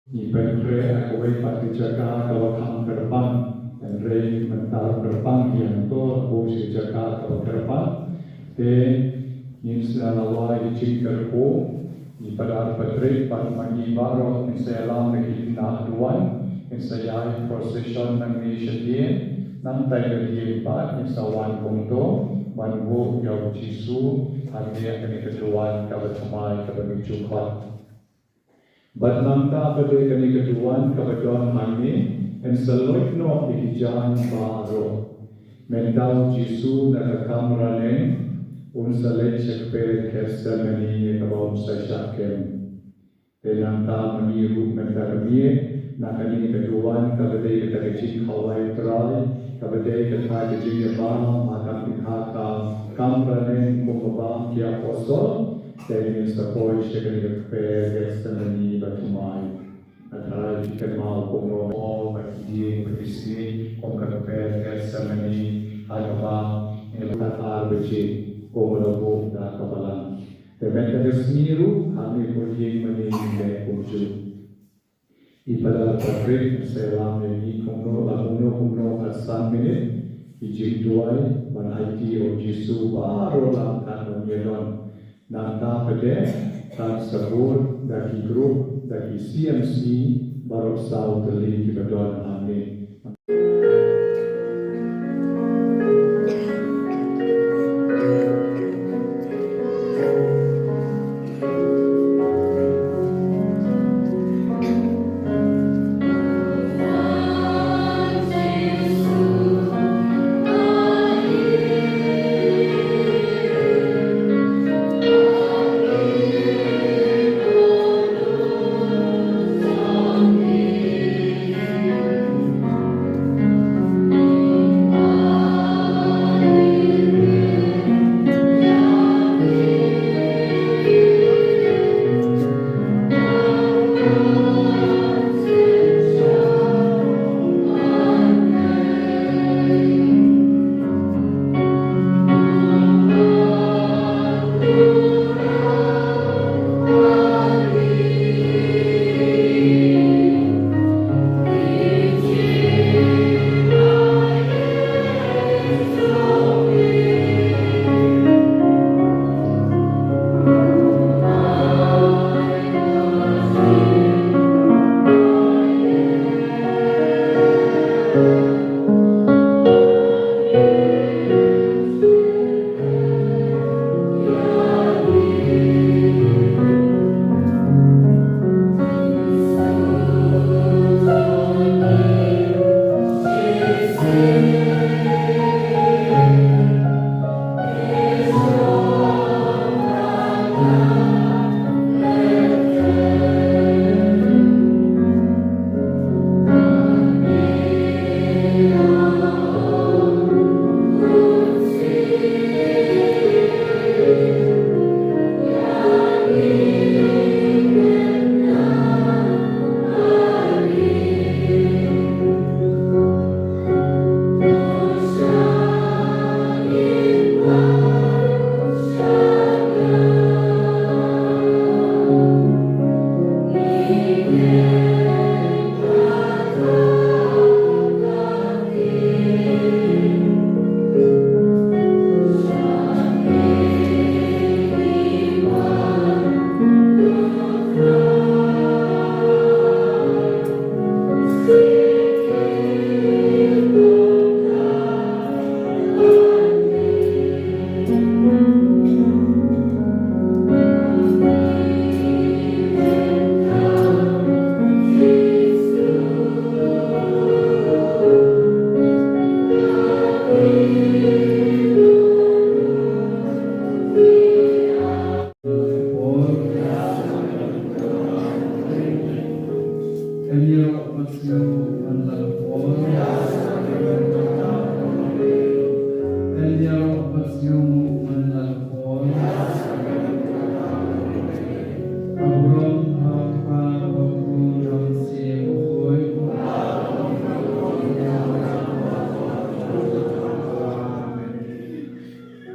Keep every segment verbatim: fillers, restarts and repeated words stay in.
Ngi pynkhreh ha kawei pat ka jaka kaba kham kyrpang, hynrei mynta ruh kyrpang ïa ngi, to buh sha ka jaka kaba kyrpang. Te ngin sa ïa lawa ïa ka jingkyrkhu, ngi pat ar patrei pat ma ngi baroh, ngin sa ïalam ïa ki khynnah duwan, ngin sa ïaid procession nangne shadien, nangta ka dien pat ngin sa wan kumto ban buh ïa u Jisu hangne ha kane ka duwan kaba thymmai kaba ngi ju khot. Bad nangta pat de kane ka duwan kaba don hangne, yn sa loit noh ïa ki jaiñ baroh. Mynta u Jisu na ka kamra neng, un sa leit sha kper Gethsemane ïa kaba un sa shah kem. Te nangta ma ngi ruh mynta ka miet, na kane ka duwan kaba dei kata ka jingkhawai Trai, kaba dei kata ka jingïabam ha ka, ha ka kamra neng kumba bam ki apostol, te ngin sa poi sha kane ka kper Gethsemane ba thymmai. A Trai, phi kynmaw kumno, oh, ba ki dieng ba ki sngi, kum ka kper Gethsemane, ha kaba, eh, ha ka ar baje, kumba la buh da ka balang. Te mynta ka sngi ruh, hangne ha ïing mane ngin leh kumjuh. Ngi pat ar patrei, sa ïalam ïa ngi kumno, la kumno kumno, khatsan minit ki jingduwai ban aiti ïa u Jisu baroh lang katba ngi ïadon. Nangta pat de kan sa bud da ki group, da ki C M C baroh saw tylli kiba don hangne.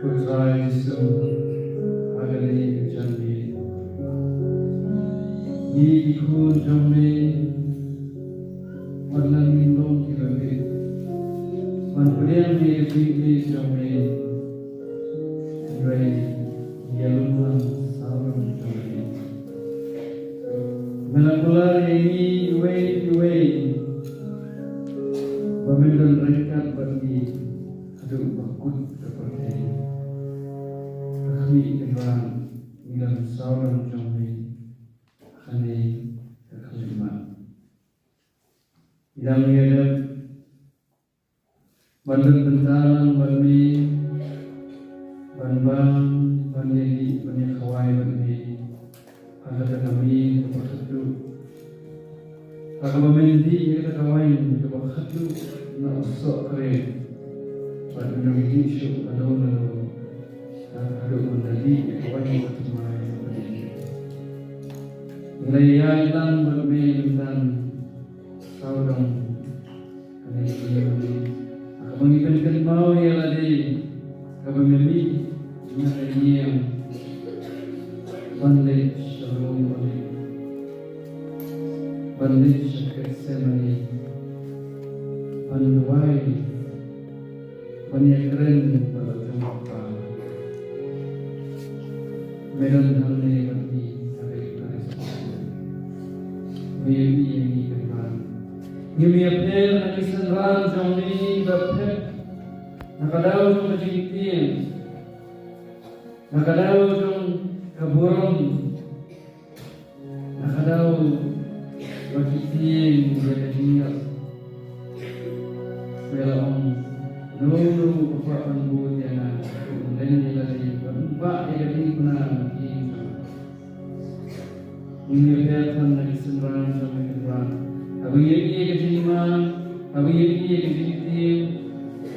Ko Trai Jisu, ha kane ka janmiet, ngi ki khun jong me, Ïa ngi iwei pa iwei ba men don ryngkat bad ngi haduh ba kut ka pyrthei. Ka khmih, Kynrad, ngi don sawdong jong me ha kane ka khyllipmat. Ngi dang ïa dep ban don bynta lang bad me, ban bam, ban ïa dih, ban ïa khawai bad me ha kata ka miet kaba khatduh. Ha kaba men dih ïa kata ka waiñ kaba khatduh na u soh krem, bad men ïa dih shuh lano lano haduh ban da dih ïa ka waiñ kaba thymmai. Ngi la ïaid lang bad me mynta sawdong. Kane ka ïing ha kaba ngi pynkynmaw ïa lade, kaba me mih na ka ïing ban leit sha lum Oliv, ban leit sha Gethsemane, ban duwai, ban ïakren bad la jong Kpa. Me don hangne bad ngi ha kane ka sngi. Me ïohi ïa ngi, Kynrad. Ngim ïapher na ki synran jong ngi ba phet, na ka daw jong ka jingtieng, na ka daw jong ka burom, na ka daw ba ki tieng ïa ka jingïap. Me la ong, uno uno uba kwah ban bud ïa nga, to un len ïa lade bad un bah ïa ka diengphna na ka ïing jong nga. Ngim ïapher than na ki synran jong me, Kynrad. Haba ngi ïohi ïa ka jingman, haba ngi ïohi ïa ka jingtieng,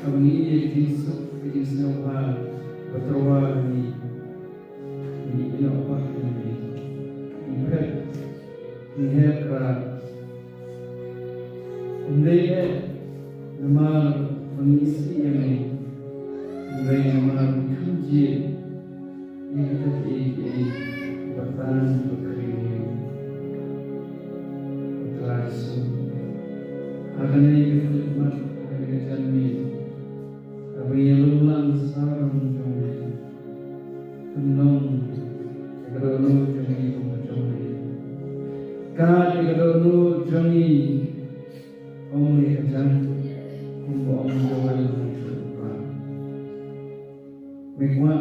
haba ngi ïohi ïa ka jingsuk, ka jingsngewbha ba tyrwa ha ngi, ngi ïehnoh pat ïa me. Ngi phet, ngi heh krad. Ym dei eh namar ba ngi isih ïa me, hynrei namar ngi kham jied ïa kita kiei kiei kiba tang ba khring ïa ngi. Ko Trai Jisu, ha kane ka khyllipmat, ha kane ka janmiet, haba ngi ïalum lang sawdong jong me, pynlong ïa ka dohnud jong ngi kum ka jong me. Kat ïa ka dohnud jong ngi, ym ïa ka jam, kumba ong Joel, me kwah,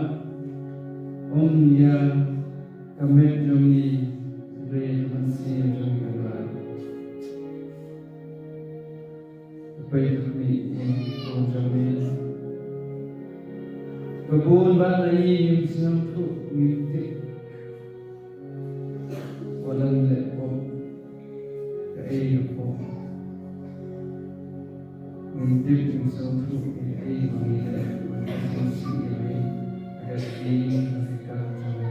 ym ïa ka met jong ngi, hynrei ïa ka mynsiem jong ngi, Kynrad. Peit, ka khmih, ïa ki khun jong me. Ba bun bha na ngi ngim sngewthuh, ngim tip ba dang leh pop kaei ka pop. Ngim tip, ngim sngewthuh ïa kaei ba ngi leh, ngim sngewsih ïa me ha ka ktien, ha ka kam jong me.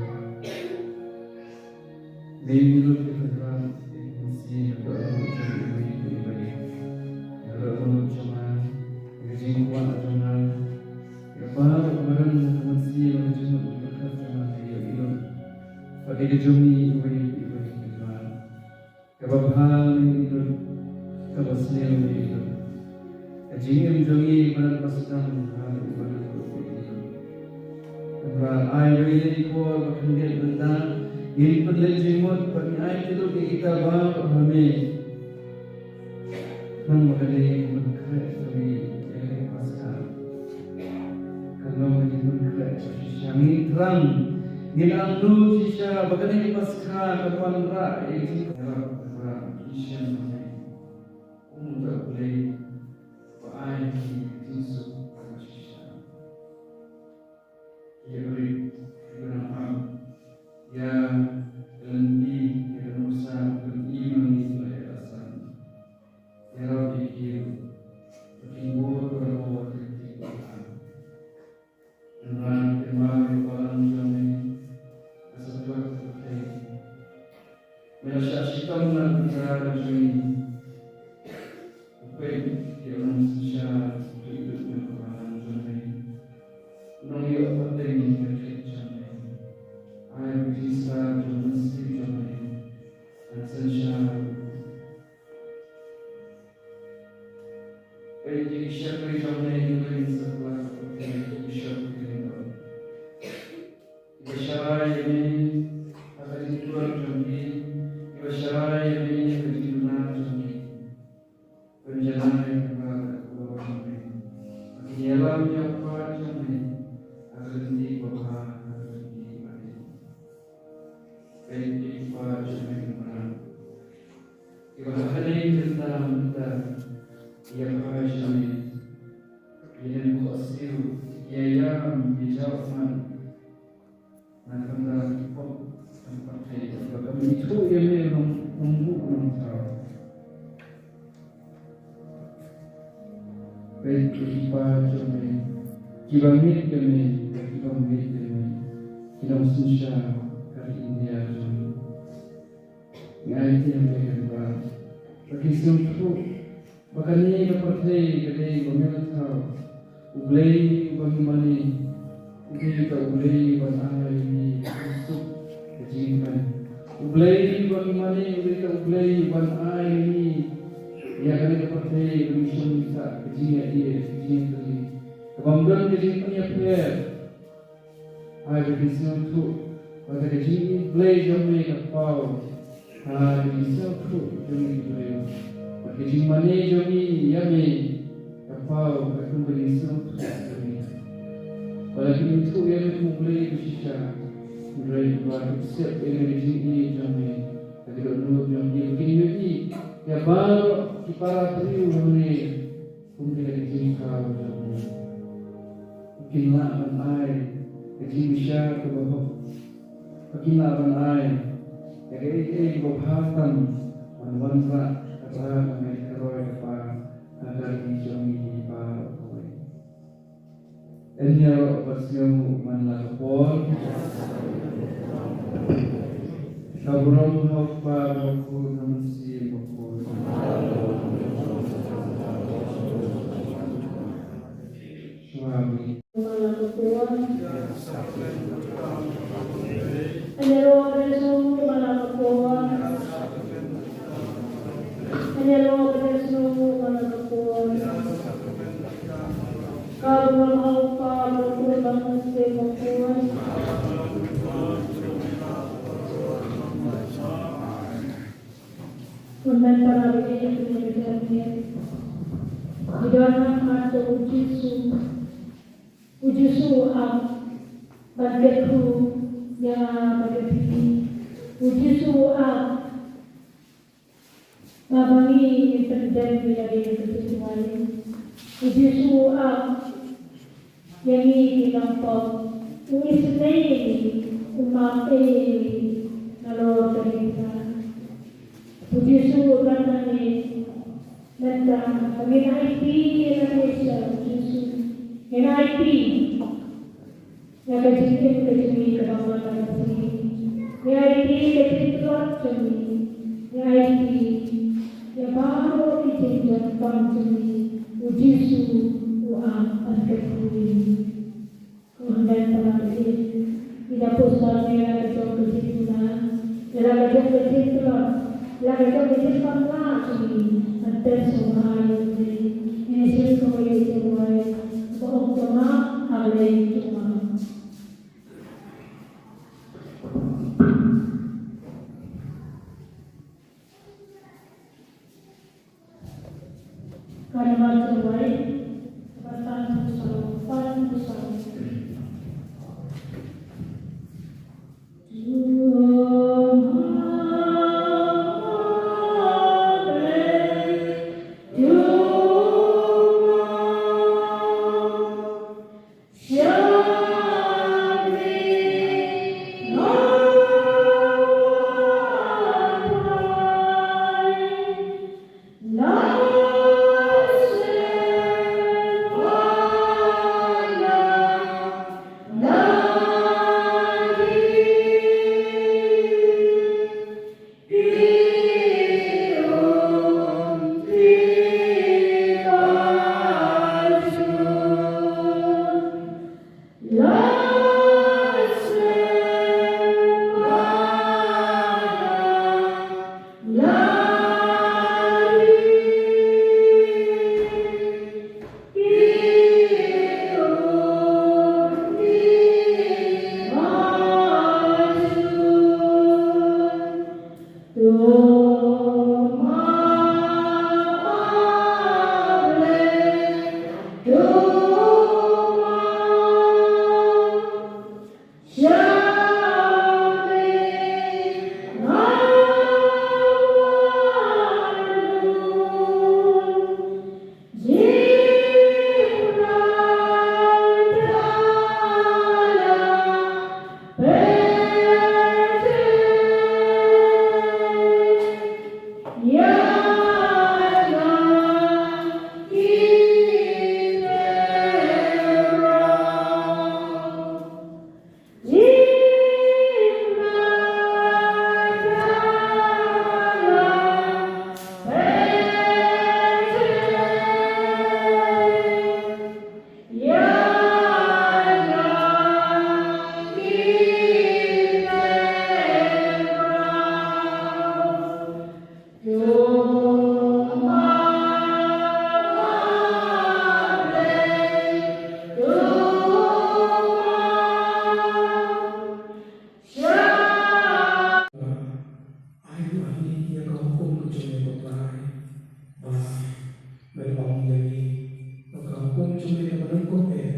Dei ngi lut, Kynrad, ïa ka mynsiem, ïa ka dohnud jong iwei pa iwei. Ïa ka dohnud jong nga, ïa ka jingkwah jong nga, ïa baroh ba don ha ka mynsiem, ïa ka jingmut, ïa ka jingpyrkhat jong nga, ïa ka jingïeit. Bad ïa ka jong ngi iwei pa iwei, Kynrad. Kaba bha me ïeit lut, kaba sniew me ïeit lut. Ka jingim jong ngi ba dang ba sdang haduh ba nang ruh me ïeit lut. Kynrad, ai ba ïa kane ka por ba khyndiat mynta ngin pynleit jingmut bad ngin ai kyrduh ïa kita baroh ha me. Khnang ba kane ka jingpynkhreh jong ngi ïa kane ka Paskha kan long ka jingpynkhreh shisha. Ngin thrang, ngin angnud shisha ba kane ka Paskha kan wanrah ïa ka jingïarap, Kynrad, ki shem ha me. Kum uta U Blei uba ai ïa ngi ka jingsuk kaba shisha. Ki ïarit kiba nang ap ïa ka lynti, ïa ka nuksa, ka lynti ma ngi ba la ïa la san. Ïarap ïa ki ruh ba kin bud ka bor ka lynti ba la an. Kynrad, kynmaw ïa ka balang jong me, ka satlak ka pyrthei. Me la shah shitom na ka bynta ka jong ngi. Peit, ïa u nongsynshar u ïeit lut na ka balang jong me. U nongïoh pateng na ka khet jong me. Ai ba ka jingstad jong u Mynsiem jong me kan synshar. Peit, ïa ki shakri jong me ki la ïeng satlak, ïa ki bishop ki la ïeng dor. Kiba sharai ïa me ha ka jingtuid jong ki, kiba sharai ïa me Iba ha kane ka bynta mynta ïa ka rai sha me, ïa lem khohsiew, ïa ïam, ïa jaw man. Na ka bynta ki pop, ka bynta pyrthei, ba kam ithuh ïa me u nong, nongbuh nongthaw. Peit ki pa jong me, kiba ngeit ïa me, kiba ngeit ïa me, ki nongsynshar ka ri India jong me. Ngi aiti ïa me kynrad ba kin sngewthuh ba kane ka pyrthei ka dei ba me la thaw. U Blei uba ngi mane u dei uta U Blei uban ai ïa ngi ka jingsuk, ka jingkmen. U Blei uba ngi mane u dei uta U Blei uban ai ïa ngi ïa kane ka pyrthei ba ngi shong ngi sah, ka jingïaid, ka jingïatylli, ka bym don ka jingpynïapher. Ai ba kin sngewthuh ba ka jingim Blei jong me ka paw ha ka jingsngewthuh jong ngi ki briew. Ba ka jingmane jong ngi ïa me ka paw ha kum ka jingsngewthuh jong ngi. Ba la kin ithuh ïa me kum U Blei ba shisha. Hynrei ba kin sep ïa me ka jingim jong me ha ka dohnud jong ngi, ba kin ïohi ïa baroh ki para briew jong me kum ki la ki jingkhaw jong me. Ba kin lah ban ai ka jingbishar kaba hok. Ba kin lah ban ai ïa kaei kaei kaba bha tam ban wanrah kata ka met ka roi kaba ha ka ri jong ngi baroh kawei. Yn ïaroh ban sngew man la ka por. Ka burom ha U Kpa bad U Khun bad U Mynsiem Bakhuid. Shuwa ban Ngi don ha khmat jong U Jisu. U Jisu u ap ban kyrkhu ïa nga bad ïa phi. U Jisu u ap ba ma ngi ngin pyndem ïa lade na ka jingduwai. U Jisu u ap ïa ngi ki nongpop, u isynei ïa ngi, u map ei ei ïa ngi nalor ka jingpynïaid. U Jisu u don hangne. Mynta ba ngin aiti ïa lade sha u Jisu, ngin aiti ïa ka jingim ka jong ngi kaba man la ka sngi. Ngi aiti ïa ka jingtlot jong ngi. Ngi aiti ïa baroh ki jingjia jong ngi. U Jisu u ap ban kyrkhu ïa ngi. Ko hynmen para bangeit, ïa ka pyrshah ne la ka jong ka jingduna, la ka jong ka jingtlot, la ka jong ka jingpang la jong ngi, ban pynshong bha ïa U Blei. Ngin ïa sngewthuh ïa ka jingduwai kaba ong, to map, A Blei to map. Ka namar jong wai, ka ba tan ku sa, tan ku sa. Ai ruh ha ngi ïa ka hukum ka jong me ko Trai, ba men ong ïa ngi ba ka hukum jong me kaba nyngkong eh,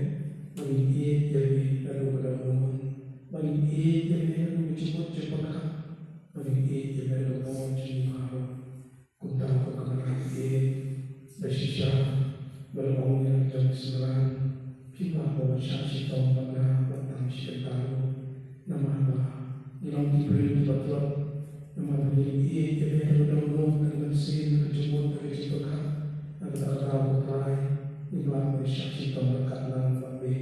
ba ngin ïeit ïa me naduh ka dohnud, ba ngin ïeit ïa me naduh ka jingmut jingpyrkhat, ba ngin ïeit ïa me naduh ka bor jong ngi baroh. Kumta ko Kynrad ïeit, da shisha ba la ong ïa la ki jong ki synran, phim lah ban shah shitom bad nga wat tang shi kynta ruh. Namar ba ngi long ki briew kiba tlot, namar ba ngim ïeit ïa me ha ka dohnud, ha ka mynsiem, ha ka jingmut, ha ka jingpyrkhat. Na kata ka daw ko Trai, ngim lah ban shah shitom ryngkat lang bad me.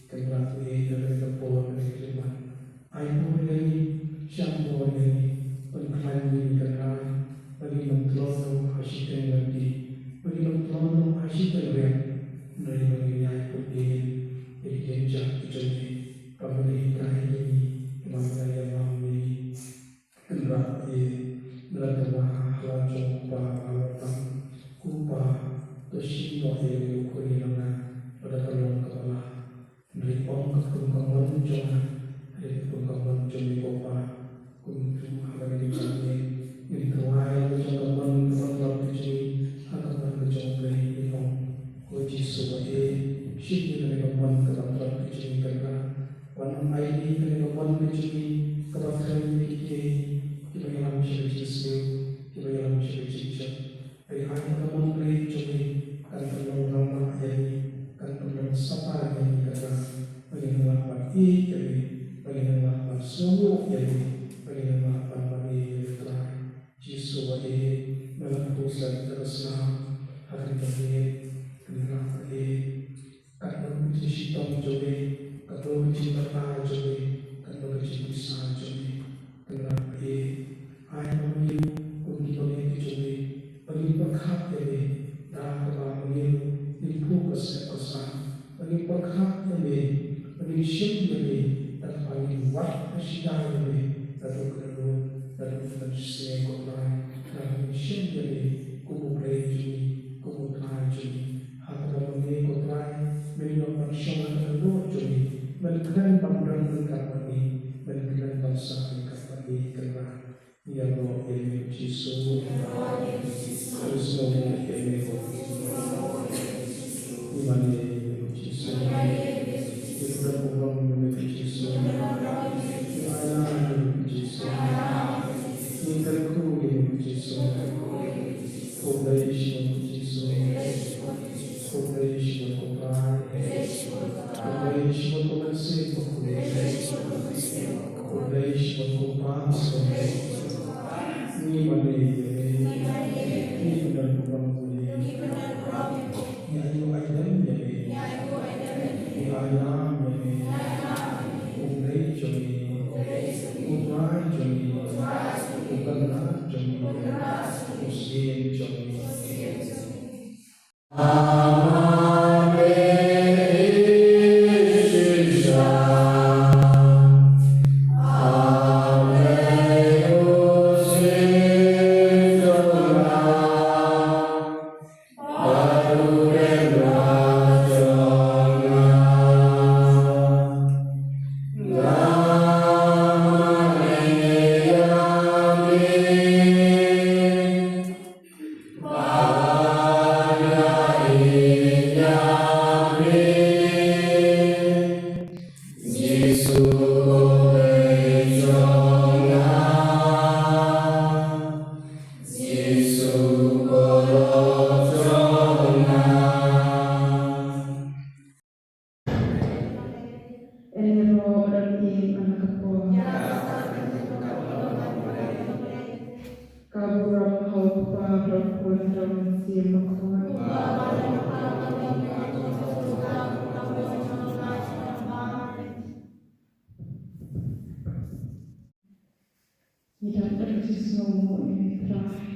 Kynrad ïeit, ha kane ka por, ha kane ka jingbit, ai bor ïa ngi, shah bor ïa ngi, pynkhlaiñ ïa ngi Kynrad, ba ngin ym tlot noh ha shiteng lynti, ba ngin ym tlot noh ha shiteng riat, hynrei ba ngin ïai pyndem ïa ki jingjah ki jong me, ba ngin hikai ïa ngi, ba ngin ïalam ïa ngi. Kynrad ïeit, nga la tyrwa ha la jong u kpa ba la tam, ko Pa, to shim noh ïa kane ka khun ïa nga, lada ka long kaba lah. Hynrei ym ka kum ka mon jong nga, hynrei ka kum ka mon jong me ko Pa. Kumta ha kane ka miet, ngin tyrwa ïa la jong ka mon kaba tlot ka jong ngi ha ka mon ka jong U Blei, ngin ong, ko Jisu ba ïeit, shim ïa kane ka mon kaba tlot ka jong ngi Kynrad. Wan ai ïa kane ka mon ka jong ngi kaba khlem ïa kiei kiei, kiba ïalam sha ka jingsniew, kiba ïalam sha ka jingjot. Ai ïa ka mon briew jong ngi kan pynlong rangbah ïa ngi, kan pynlong sapa ïa ngi Kynrad. Ba ngin nang lah ban ïeit ïa me, ba ngin nang lah ban sngewnguh ïa me, ba ngin nang lah ban mane ïa me Trai. Jisu ba ïeit, me la khuslai ïa ka snam ha kane ka miet, Kynrad ba ïeit. Katno ka jingshitom jong me, katno ka jingpyrta jong me, katno ka jingpisa jong me. Kynrad ba ïeit, ai ba ma ngi ruh kum ki bangeit ki jong me, ba ngin pyrkhat ïa me da kaba ma ngi ruh ngin phuh ka sep ka sam, ba ngin pyrkhat ïa me, ba ngin shem ïa me da kaba ngin wad ha shida ïa me, naduh ka dohnud naduh ka mynsiem ko Trai, da ngin shem ïa me kum U Blei jong ngi, kum U Trai jong ngi. Ha kaba ma ngi ko Trai, men ïoh ban shong ha ka dohnud jong ngi, men kren ban don ryngkat bad ngi, men kren ban sah ryngkat bad ngi Kynrad. Ïaroh ïa me ko Jisu. Jisu ïa me ko. Ngi mane ïa me ko Jisu. Ngi kyrpad ïa me ko Jisu. Ngi ailad ïa me ko Jisu. Ngi kyrkhu ïa me ko Jisu. Khublei shibun ko Jisu. Khublei shibun ko Trai. Khublei shibun ko Mynsiem Bakhuid. Khublei shibun ko Pa. Ngi mane ïa me. Ngi pyndonburom ïa me. Ngi aïu aïdem ïa me. Ngi ailad ïa me. U Blei jong ngi. U Trai jong ngi. U Kynrad jong ngi. U Syiem jong ngi. Ïaroh ïa me man la ka por. Ka burom ha u Kpa, ha u Khun, ha u Mynsiem Bakhuid. Ngi dang don ka jingsngewnguh ïa me Trai,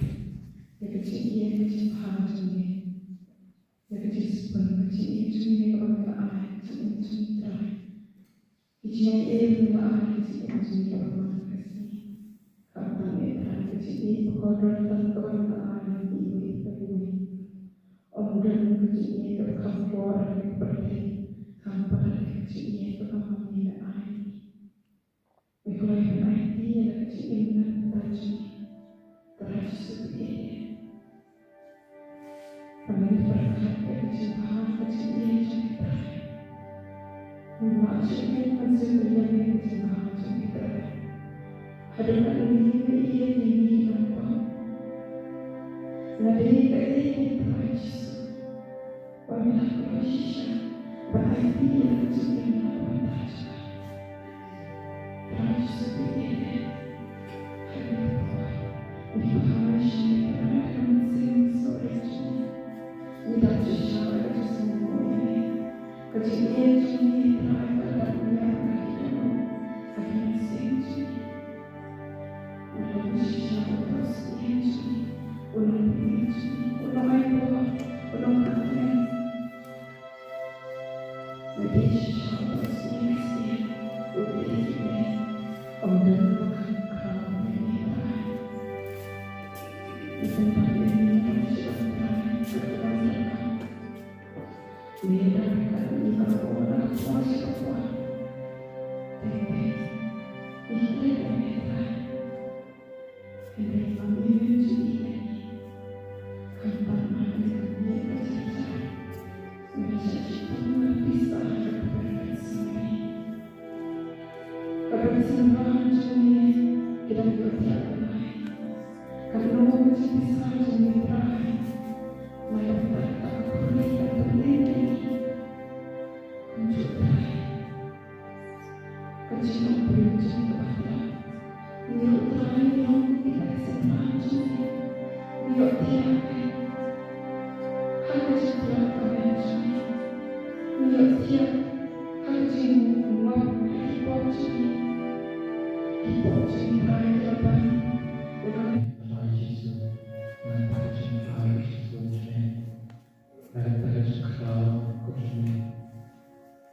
ïa ka jingïeit ka jingbha jong me, ïa ka jingspun ka jingïeit jong me kaba me la ai ha ka jingim jong ngi Trai. Ka jingïeit kaba me la ai ha ka jingim jong ngi kaba man ka sngi. Kaba me Trai ka jingïeit ba Ko don tang ka ban ai ïa iwei pa iwei. Ym don ka jingïeit kaba kham bor ha ka pyrthei khamtam ka jingïeit kaba ma me la ai. Me Trai, ngi aiti ïa ka jingim na ka bynta jong ngi. Trai Jisu, phi ïeit. Ba ngi pyrkhat ïa ka jingbha ka jingïeit jong ngi, Trai. Ngi mad sha phi ban sngewthuh ïa ka jingbha jong ngi, Trai. Haduh katno ngi ïeit ïa ngi ïa phi. Nga dei kaei, Trai Jisu, ba me la kynnoh shisha ban aiti ïa ka jingim na ka bynta jong ngi. Trai Jisu, phi ïeit. Ngi phai sha me, Trai, da ka mynsiem sngewriang jong ngi. Ngi dap shisha ka jingsngewnguh ïa me. Ka jingïeit jong ngi, Trai, ka dap ñiar na ki dohnud ha ka mynsiem jong ngi. U long shisha u Trai jong ngi, u Nongpynim jong ngi, u Nongaitor, u Nongpynim. Nga dei shisha u Trai jong ngi, u dei jong ngi. Ym don ba khat kaba ïa ngi, Trai. Ngi pynban ïa ngi, Trai, sha Trai, sha Trai. Ngi dang ka ngi ba la bor na ka por sha ka por. Teng teng ngi klet ïa me, Trai. Hynrei ma me me ju ïeit ïa ngi. Khamtam ma me ka ngi ka jar jar. Me la shah shitom na ka pisa ha ka Baibl Sumari. Ka Baibl Sumari jong ngi ki dang ïathuh ïa ngi. Katno ka jingpisa jong ngi, Trai. Nai ïa ka khyndiat ka khyndiat ïa ngi. Kumjuh, Trai. Ka jingim briew jong ngi kaba tlot. Ngi ruh, Trai, ngi long kum ki kynthei jong ngi. Ngi ïohthiah ha ka jingtlot ka met jong ngi. Ngi ïohthiah ha ka jingngop ha ki pop jong ngi. Ki pop jong ngi, Trai, ki la ban. Trai Jisu, nangta ka jingkyrkhu jong ngi. Nangta ka jingkyrkhu jong ngi.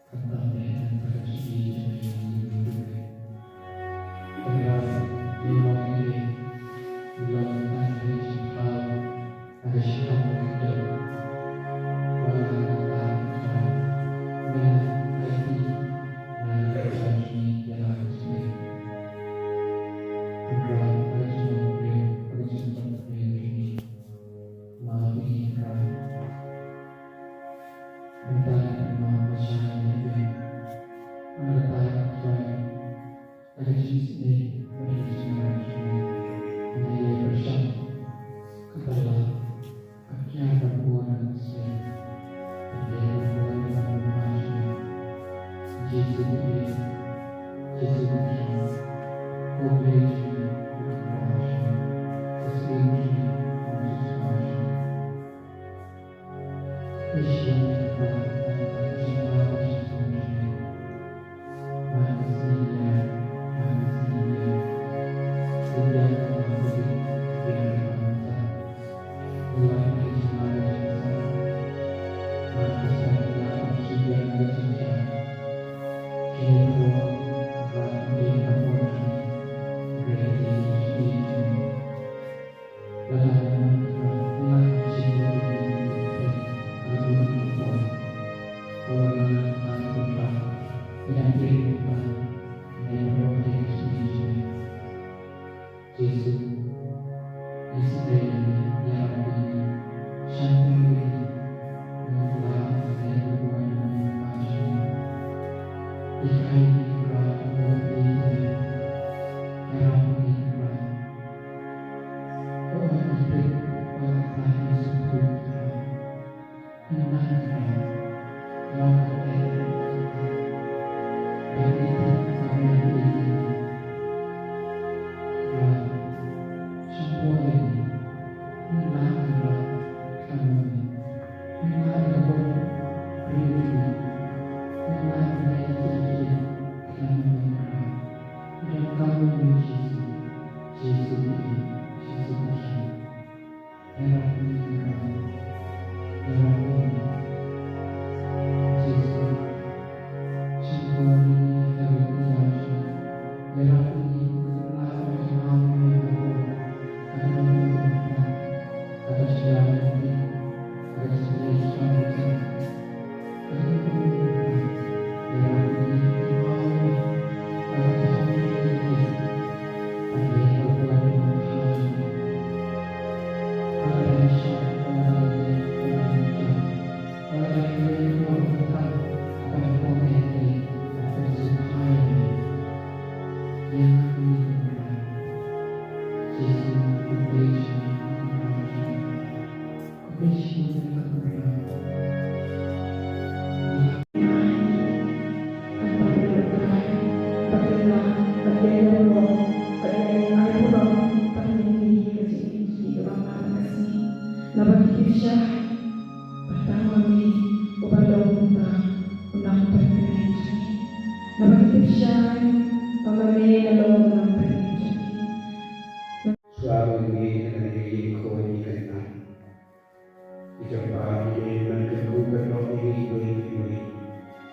Khamtam eh nangta ka jingïeit jong ngi ïa ngi. Khamtam eh ngi long ïa ngi, ngi long tang ïa ka jingkyrkhu, ïa ka jingkyrkhu ka jong ngi. Wat la nangta ka jingkyrkhu, ngi la aiti, nangta ka jingkyrkhu ïa la ka jong ngi. Khamtam eh ngi long ïa ngi, ngi long tang ïa ka jingkyrkhu jong ngi. Map ïa ngi Trai. Mynta ngi map ba shai ïa phi. Mynta ngi Trai, da ka jingsngewsih bad ka jingïarap jong me, ngi ïai pyrshang kata ba ka kiar ban bud na ka mynsiem. Ka kiar ban bud na ka bynta jong me. Jisu phi ïeit, Jisu phi ïeit. Ko Blei jong ngi, ko Kpa jong ngi, ko Syiem jong ngi, ko Jisu jong ngi. Jisu, Jisu, ïa ngi, ïa ngi. Shuwa ba ngi ïa kane ka ïing khun ïa ka kyrdan, ki jong ba ngi, men kyrkhu kyrdoh ïa ngi iwei pa iwei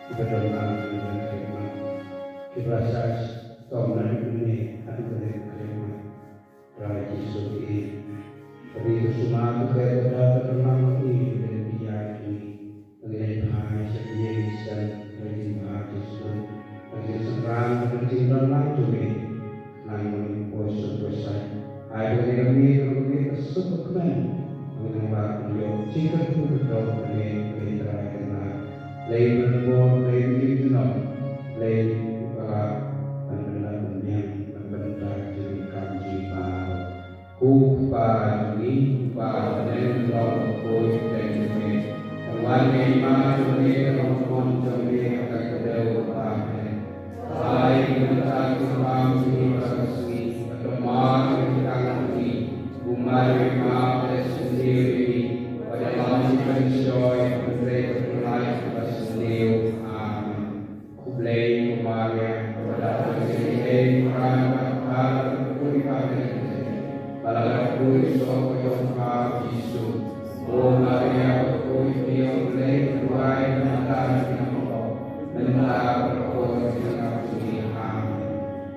kiba don lang ha kane ka kyrdan, kiba la shah shitom na kane haduh kane ka kyrdan. Trai Jisu, ïa ka ri ka sumar ka kyrdan, ka don lang ha ngi, ka don ïa ngi. Ngi leit phai sha ka ïing sha ka ïing ha Jisu. Ka jingsynran ka jingdon lang jong ngi. Nang ngi poi sha poi sai. Ai ba ngi lem ngi ka ngi ka suk ka kmen. Ngi nang ba ngi ïoh jingkyrkhu kyrdoh ngi ngi trai ka na. Lei ban bor lei ban ïoh junom. Lei ba la ban ban la ban ñiang ban ban ta jingkam jingpang. Ko Kpa jong ngi, Kpa ba ha bneng, long ba khuid pdeng jong me. Kan wan ka hima jong me, kan long ka mon jong me ha ka kdew ba ha bneng. Ai ïa ngi mynta ka jingpang jong ngi ba shisha, bad to mar ïa ka kyrdan jong ngi, kumba ngi map ïa ki ba sngewsih ïa ngi, bad ïalam ïa ngi ban shoi ha ka jingbymlait kaba sniew. Amen. Khublei ko Maria, kaba dap da ka jingaiei, U Trai u don bad pha, la dap ka kyrteng jong U Trai, ba la dap ka kyrteng jong U Trai, U Jisu. Ko Maria, kaba kyrkhu ïa U Blei, duwai ïa ngi kita kiba bymhok, mynta bad ha ka por jong ka jingïap jong ngi. Amen.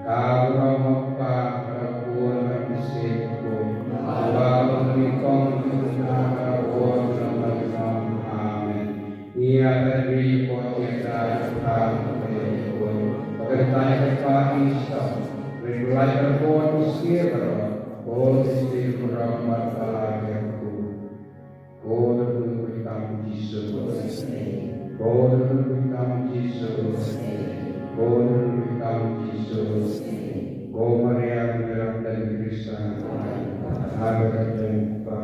Ka burom ha U Kpa, bad ha U Khun, bad ha U Mynsiem Bakhuid. Kumba la long ha ka por, mynta bad ha ka por junom junom. Amen. Ngi ïa pynri ïa ka por jingïada jong U Kpa, U Blei jong ngi, ba kan tai ha U Kpa ngi shitom. Rit burom ïa ka por ngi sngewbha baroh. Ko Jisu burom bad ba la ïa ka por. Ko Trai ngi kyrpad ïa U Jisu. Ko Trai ngi kyrpad ïa U Jisu. Ko Trai ngi kyrpad ïa U Jisu. Ko Maria ngi ïa pynri Khrista. Ha ka kyrteng U Kpa,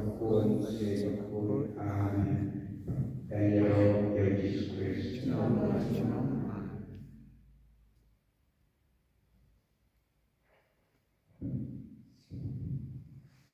U Khun, U Mynsiem Bakhuid. Amen. Kan ïaroh ïa U Jisu Khrist.